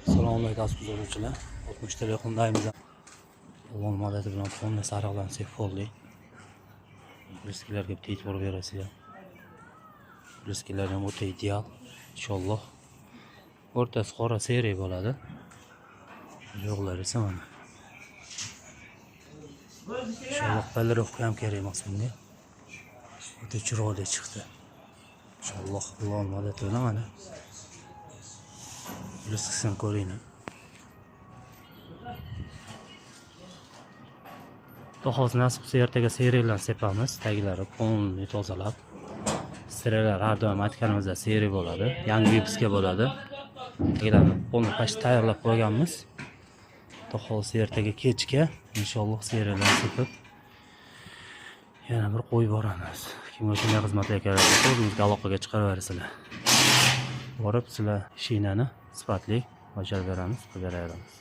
Assalomu alaykum, aziz kuzatuvchilar. 60 talik Hyundai'miz Allohning madadi bilan полный sariqdan sepib oldik. Risklarga bitta e'tibor berasizlar. Risklar ham o'ta ideal. Inshaalloh. O'rtasi qora серый bo'ladi. Yo'qlar esa mana. Inshaalloh, полировка ham kerak emas bunga. O'ta chiroyli chiqdi. Inshaalloh, Allohning madadi bilan mana. Riskisini ko'ringlar. Xudo xohlasa, nasib qilsa, ertaga серый larni sepamiz, taglari полный tozalab. Seralar har doim aytganimizda серый bo'ladi, yangi выпуска bo'ladi. Taglarini полный почти tayyorlab qo'yganmiz. Xudo xohlasa, ertaga kechga inshaalloh серый larni sepib yana bir qo'yib boramiz. Kimga shunday xizmatlar kerak bo'lsa, o'zimizga aloqaga chiqaraverasizlar. Borib sizlar shinani sifatli bajarib beramiz, qilib beraveramiz.